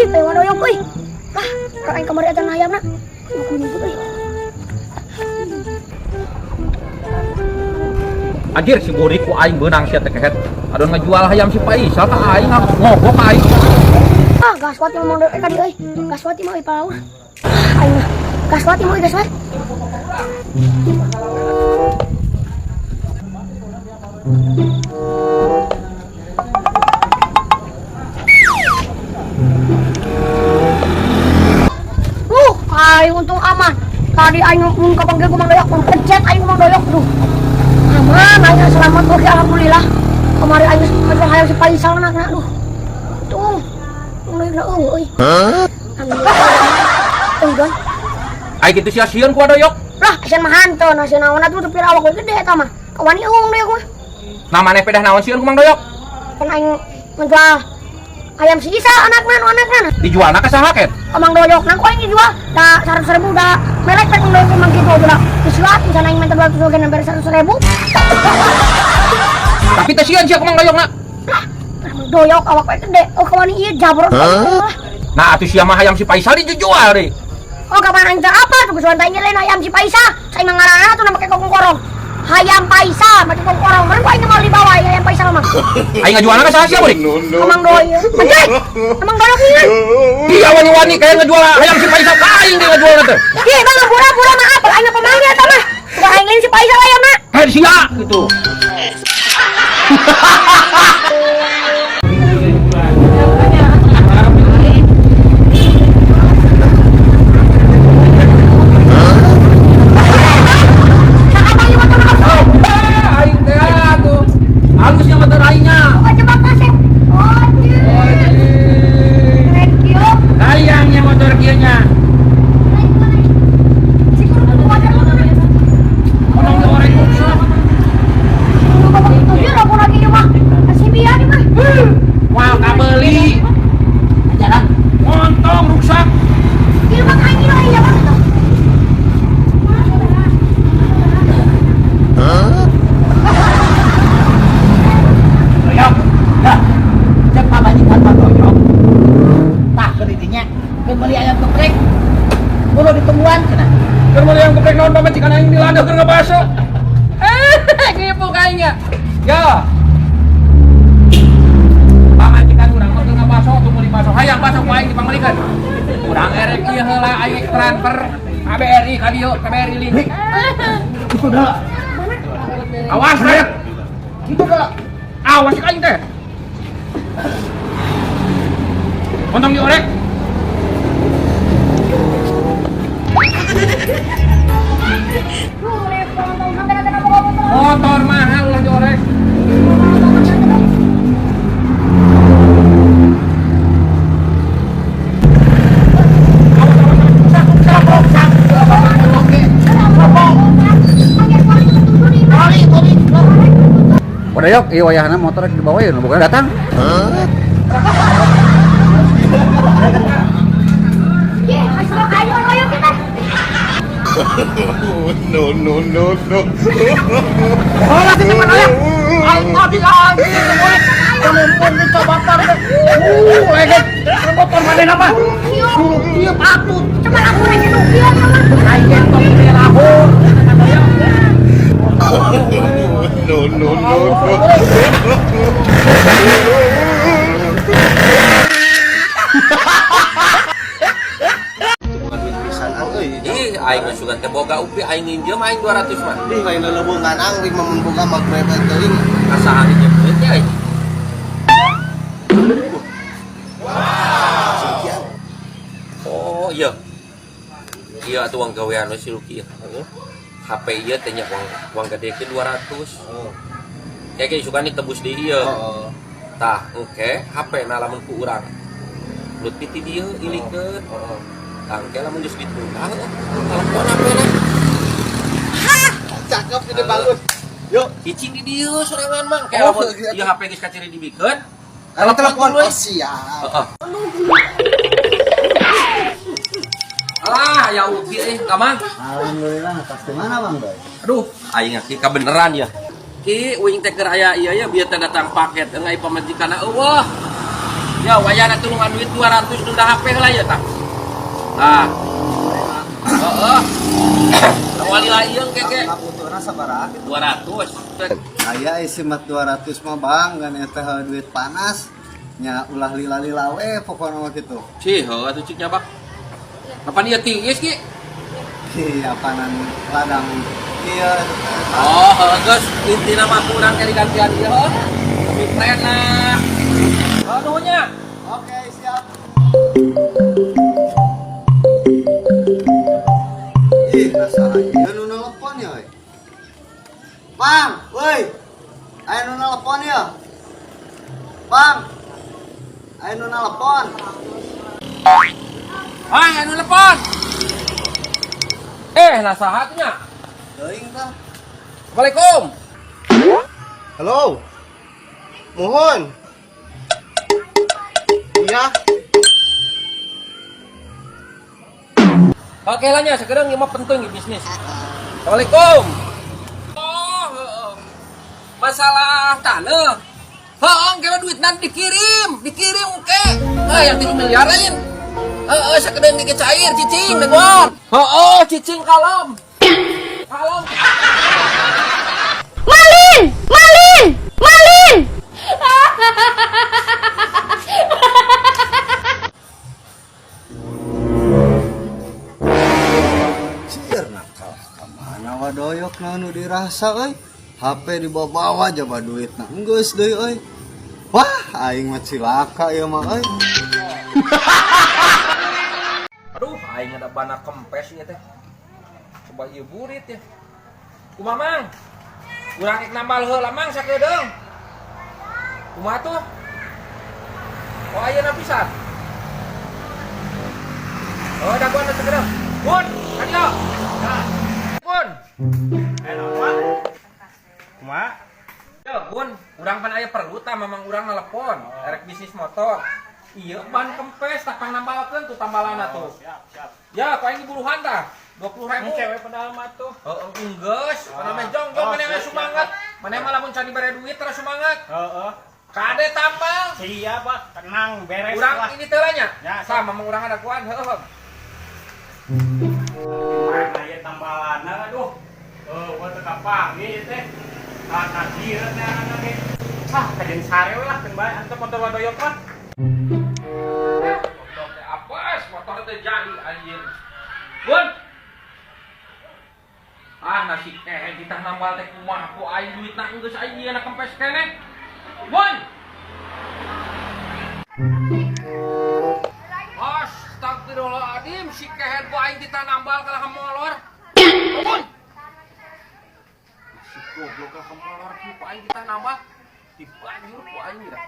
Sip, ayo doyok euy. Lah, aing kamari eta ayamna. Aku nyebut euy. Anjir si Burik ku aing beunang sia teh kehet. Aduh ngajual hayam si Faisal ka aing ngogok ka aing. Ah, gaswat mah mang doyok ka dieu euy. Gaswat mah euy palaur. Ah, aing mah. Gaswat mah euy gaswat. Aing untung aman. Tadi aing mun kapanggil ku Mang Doyok, mun pencet aing ku Mang Doyok duh. Aman, aing selamat oke alhamdulillah. Kemarin aing ngajual hayam si Faisal anakna duh. Untung. Mang Doyok na eueuh euy. Alhamdulillah. Euy, Don. Aing kitu sia sieun ku Doyok. Lah, asian mah hantu, nasi naon atuh teu pira awak we gede eta mah. Kawani eueuh Mang Doyok mah. Nah maneh pedah naon sieun ku Mang Doyok? Kan aing ngejual ayam si Isa anakna nu anakna. Dijualna ka saha ket? Ka Mang Doyok, nah ku aing dijual da 100.000 da melek pek Mang Doyok emang kitu da. Disuat misalnya aing minta 200 oge nembe 100.000. Tapi teh sieun sia ku Mang Doyokna. Lah, Mang Doyok awak we gede. Oh kawani ieu jabrot. Nah atuh sia mah hayam si Faisal dijual deui. Oh kapan aing teh apa tuh geus teh lain hayam si Faisal. Saya mah ngaranna atuh make kongkorong. Hayam Faisal make kongkorong. Meureun ku aing mau dibawa hayam Faisal mah. Aing ngajualna ka saha sia Burik? Ka Mang Doyok. Anjay. Mang Doyok ieu. Iya wani-wani kayak ngejual hayam si Faisal ka aing deui ngajualna teh. Ih, bang, pura-pura maaf, aing pemain eta mah. Sudah aing lain si Faisal ayamna. Kayak sia gitu. Aing teh atuh. Halusnya motor aingnya. Oh, coba kasih. Oh, keren kieu. Hayangnya motor kieu nya. Si guru kudu wajar lu tuh. Tolong diorek rusak. Lu bapak itu dia ragu lagi ieu mah. Kasih biar ieu mah. Wah, kabeli. Jalan. Montong rusak. Ieu mah aing ieu aing jalan itu. Doyok. Dah. Cek pamajikan Pak Doyok. Tah keur didinya keur meuli ayam geprek. Kudu ditungguan cenah. Keur meuli ayam geprek naon pamajikan aing dilandeuh keur ngabaso. Ngipu ka aing nya. Ya. Pamajikan urang mah keur ngabaso tuh meuli baso. Hayang baso ku aing dipangbelikeun. Urang erek ieu heula aing transfer KBRI ka dieu, KBRI link. Itu dah. Awas rek. Itu dah. Awas ka aing teh. Montong diorek. Motor mahal lah diorek. Awas, awas, awas. Rusak, rusak, rusak. Udah yok, iya wayahna motor rek dibawa ya, bukan datang. Ye, kasih ayo doyok kita. No, no, no, no. Hola teh mana ya? Aing tadi anjing diorek. Mumpun dicobatar teh. Leget. Motor manehna mah. Suruh kieu atuh. Coba aku nanya nu kieu mah. Aing ge tong lahur. No, no, no, no. Duit pisan ang euy. Ih, aing mah sugan teh boga upi aing nginjem aing 200 mah. Ih, lain lelebungan ang ring mah mun boga mah grepet teuing. Kasaha nginjem duit nya aing. Oh, iya. Iya atuh uang gawean we si Luki. HP ieu teh nya uang gede ke 200. Kayak kayak suka ditebus di ieu. Heeh. Tah, engke HP na lamun ku urang. Lutfi ti dieu ilikeun. Heeh. Tah, engke lamun geus ditunggang, telepon HP na. Cakep ini bagus. Yuk. Cicing di dieu sorangan mah. Engke Oh, lamun iya. ieu HP geus kaciri dibikeun, Kalau telepon we. oh siap. Heeh. Alah, ya Uki eh, kamang. Alhamdulillah, pasti mana Bang Doy? Aduh, aing ki kabeneran ya. Ki uing teh keur aya ieu ya bieu teh datang paket euy pamajikanna eueuh. Ya wayahna tulungan duit 200 nunda HP heula ya tah. Tah. Heeh. Wali laieung keke. Ngabutuhna sabaraha kitu? 200. Aya isi mat 200 mah Bang, kan eta duit panas. Nya ulah lila-lila we pokona mah kitu. Cih, heuh atuh cik nyabak. Kapan ieu tiis ki? Ih, apanan ladang ieu. Oh, heuh geus intina mah kurang nyari gantian ieu heuh. Tapi prena. Heuh nuhun nya. Oke, siap. Ih, rasa ieu nu nelpon ya, euy. Bang, woi. Aya nu nelpon ya. Bang. Aya nu nelpon. Ah, anu telepon. Nah saha nya? Teuing tah. Assalamualaikum. Halo. Mohon. Iya. Oke lah nya, sekarang ieu mah penting di bisnis. Assalamualaikum. Oh, heeh. Masalah tanah. Heeh, kira duit nanti dikirim, dikirim ke. Ah, yang 3 miliar lain. Heeh, sakedeung ge cair cicing dengar. Heeh, cicing kalem. Kalem. Malin! Malin! Malin! Cier nakal ka mana wadoyok na nu dirasa euy. HP dibawa-bawa jaba duitna geus deui euy. Wah, aing mah cilaka ieu mah euy. Aduh, aing ada bana kempes ieu teh. Coba ieu burit ya. Kumaha Mang? Urang rek nambal heula Mang sakedeung. Kumaha tuh? Oh, ayeuna pisan. Oh, dagoan sakedeung. Bun, ka dieu. Bun. Kumaha? Yo, Bun, urang pan aya perlu tah mamang urang nelpon, erek bisnis motor. Iya, ban kempes tah pang nambalkeun tuh tambalana tuh. Siap, siap. Ya, paling diburuhan tah. 20.000. Cewek padahal mah tuh. Heeh, enggeus. Mana mah jong jong Oh, maneh siap, semangat. Maneh mah lamun can dibere duit terus semangat. Heeh. Kade tambal. Siap, Pak. Tenang, beres Urang lah. ini teh lah nya. Ya, Sama mamang urang ada kuan, heeh. Mana ya tambalana aduh. Oh, gua teu kapanggih ieu teh. Ah, tadi teh anak ge. Ah, kajen sare we lah keun bae antep motor wadoyok mah. Motor teh apes, motor teh jadi anjir. Bun. Ah, nasi teh kita nambal teh kumaha ku aing duitna geus aing ieu na kempes keneh. Bun. Astagfirullahaladzim, si kehed ku aing kita nambal kalah molor. Bun. Si goblok kalah molor ku aing kita nambal. Dibanjur ku aing dah.